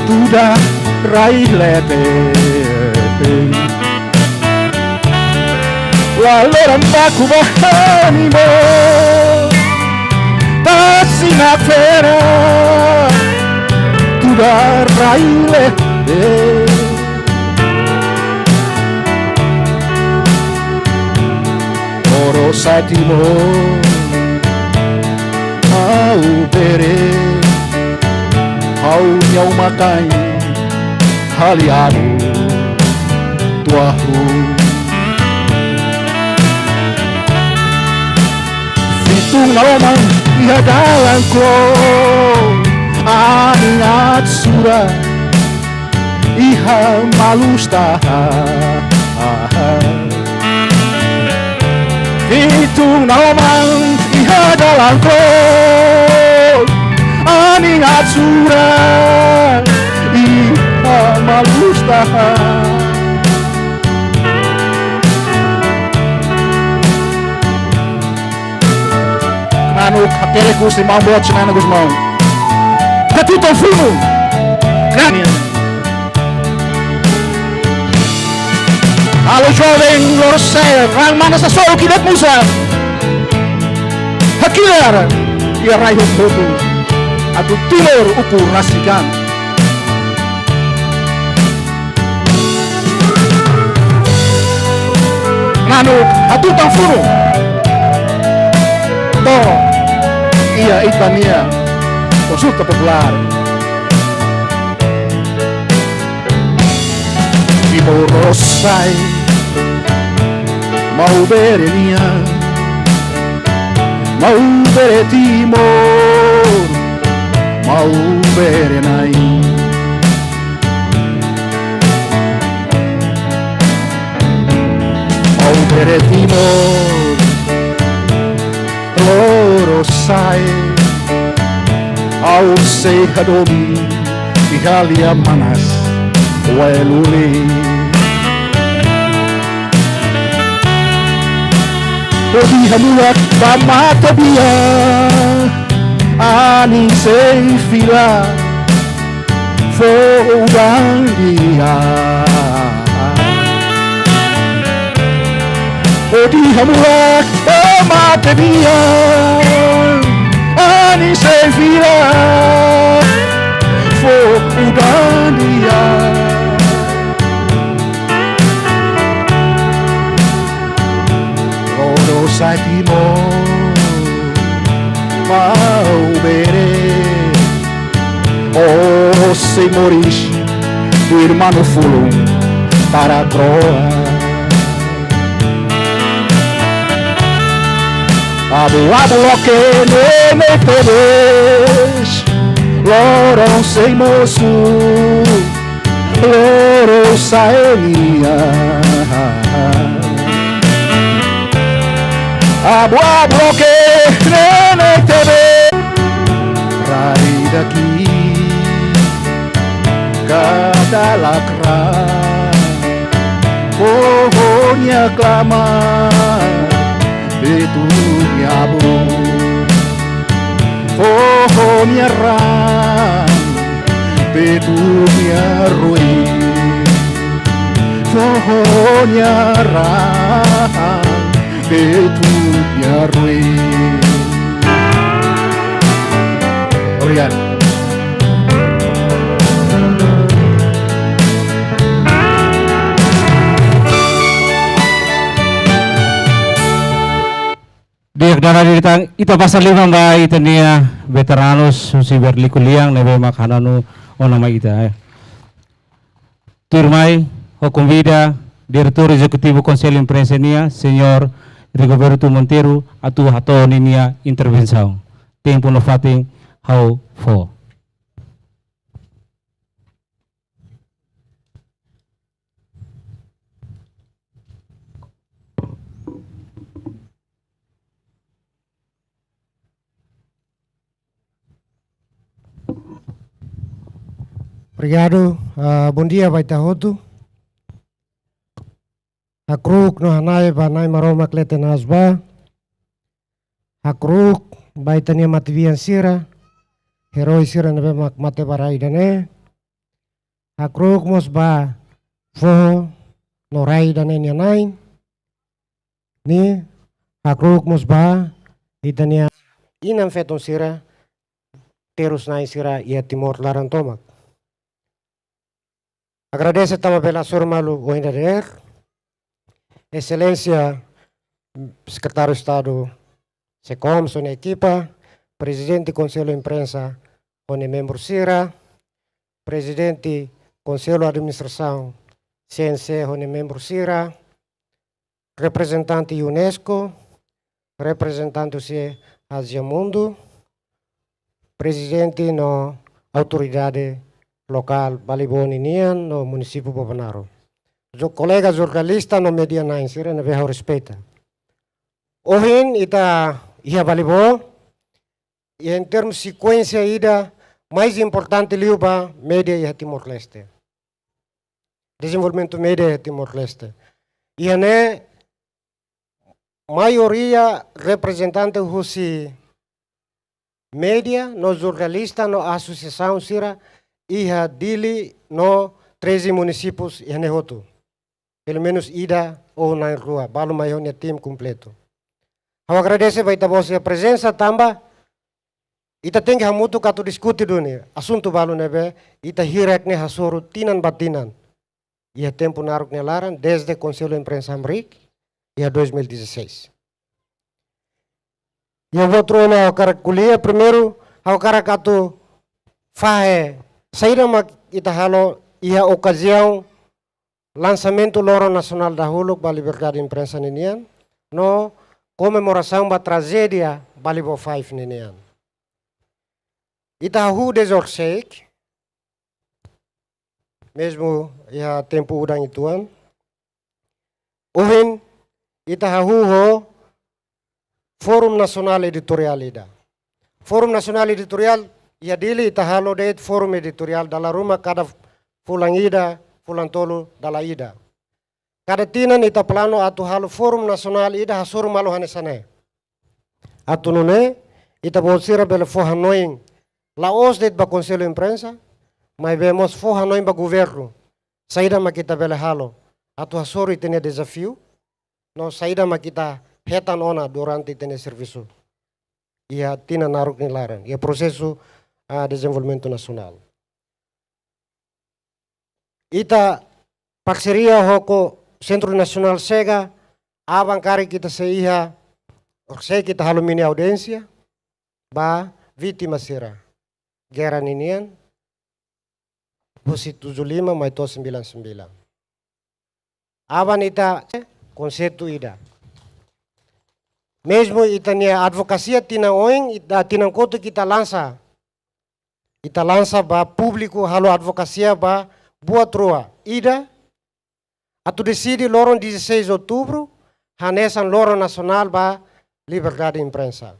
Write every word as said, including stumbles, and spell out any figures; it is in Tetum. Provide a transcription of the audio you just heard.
Tuda rai leten. Laloran baku ba animo. Tasi nakfera. Tuda rai leten. Lorosa'e Timor, maubere, ha'u-nia uma-kain, haliaru, tuahu. Fitun naroman iha dalan kloot, anin aat sura iha malus tahan. Fitun naroman iha dalan kloot, anin aat sura iha malus tahan. Knanuk, hakerek husi maun boot Xanana Gusmão. Hatutan funu. Knanuk. Alô joven, Lorosa'e, raan manas hasoru kilat musa. Hakilar, iha rai hotu-hotu. Atu Timor ukun rasik an. Knanuk, hatutan funu. To'o iha ita-nia konsulta populár. Timor Lorosa'e, maubere nian, maubere Timor, maubere-na'in. Maubere Timor, Lorosa'e, ha'u sei hadomi iha lia manas Wailuli. Hodi hamutuk ba matebian, anin sei fila fó udan di'ak. Hodi hamutuk ba matebian, anin sei fila fó udan di'ak. Lorosa'e Timor, maubere, ó sei moris tuir manu-fulun tara-kroa. Abu-abu loke ne'e ne'e tebes, loron sei mosu, Lorosa'e nian. Abu-abu loke ne'e ne'e tebes. Rai daki kada lakra. Foho nia klamar, feto nia abu. Foho nia raan, feto nia ruin. Foho nia raan, feto nia ruin. Obrigadu. Di'ak, dala ida tan, ita basa liman ba ita-nia veteranus husi Berliku Lian ne'ebé mak hananu ona mai ita, eh. Tuirmai, ha'u konvida Diretór Ezekutivu Konsellu Imprensa nian, Señór Rigoberto Monteiro, atu hato'o ninia intervensaun. Tempu no fatin ha'u fó. Obrigadu. Ah, bondia ba ita hotu. Hakru'uk no hana'i ba Na'i Maromak leten aas ba. Hakru'uk ba ita-nia matebian sira, herói sira ne'ebé mak mate ba rai ida-ne'e. Hakru'uk mós ba foho no rai ida-ne'e nia na'in. Ne'e hakru'uk mós ba ita-nia inan-feton sira, terus-na'in sira iha Timor laran tomak. Agradese tanba bele hasoru malu ohin dadeer. Exelénsia Sekretáriu Estadu SECOM ho nia ekipa, Prezidente Konsellu Imprensa ho nia membru sira, Prezidente Konsellu Administrasaun CNC ho nia membru sira, reprezentante UNESCO, reprezentante husi Ázia Mundu, prezidente no autoridade lokál Balibó ninian no munisípiu Bobonaro. Jo-, kolega jornalista no media na'in sira ne'ebé ha'u respeita. Ohin ita iha Balibó, i em termus sekuénsia ida mais importante liu ba media iha Timor-Leste. Dezenvolvimentu media iha Timor-Leste. Iha ne'e maioria reprezentante husi media no jornalista no asosiasaun sira iha Dili no treze munisípius iha ne'e hotu. Pelumenus ida ou na'in rua, balu mai ho nia tim kompletu. Ha'u agradese ba ita-boot sira-nia prezensa tanba ita tenke hamutuk atu diskute duni asuntu balu ne'ebé ita hirak ne'e hasoru tinan ba tinan. Iha tempu naruk nia laran, desde Konsellu Imprensa Hamriik, iha dois mil e dezasseis. Iha buat rua ne'ebé ha'u hakarak ko'alia, primeiru, ha'u hakarak atu fahe saida mak ita halo iha okaziaun lansamentu loron nasionál dahuluk ba liberdade imprensa ninian, no komemorasaun ba trajédia Balibó Five ninian. Ita hahú desde orsida, mezmu iha tempu udan uitoan. Ohin, ita hahú ho Fórum Nasionál Editoriál ida. Fórum Nasionál Editoriál, iha Dili ita halo de'it fórum editoriál dala ruma kada fulan ida, fulan tolu dala ida. Kada tinan ita planu atu halo fórum nasionál ida hasoru malu hanesan ne'e. Atu nune'e, ita-boot sira bele fó hanoin la'ós de'it ba Konsellu Imprensa, maibé mós fó hanoin ba governu. Saida mak ita bele halo atu hasoru ita-nia dezafiu, no saida mak ita hetan ona durante ita-nia servisu iha tinan naruk nia laran, iha prosesu, ah, dezenvolvimentu nasionál. Ita parseria ho Sentru Nasionál Chega, aban karik ita sei iha, orsida ita halo mini audiénsia ba vítima sira gera ninian, husi tujuh lima mai to'o sembilan sembilan. Aban ita konseitu ida. Mezmu ita-nia advokasia tinan oin, ita tinan kotuk ita lansa. Ita lansa ba públiku halo advokasia ba buat rua. Ida, atu deside loron dezasseis outubru hanesan loron nasionál ba liberdade imprensa.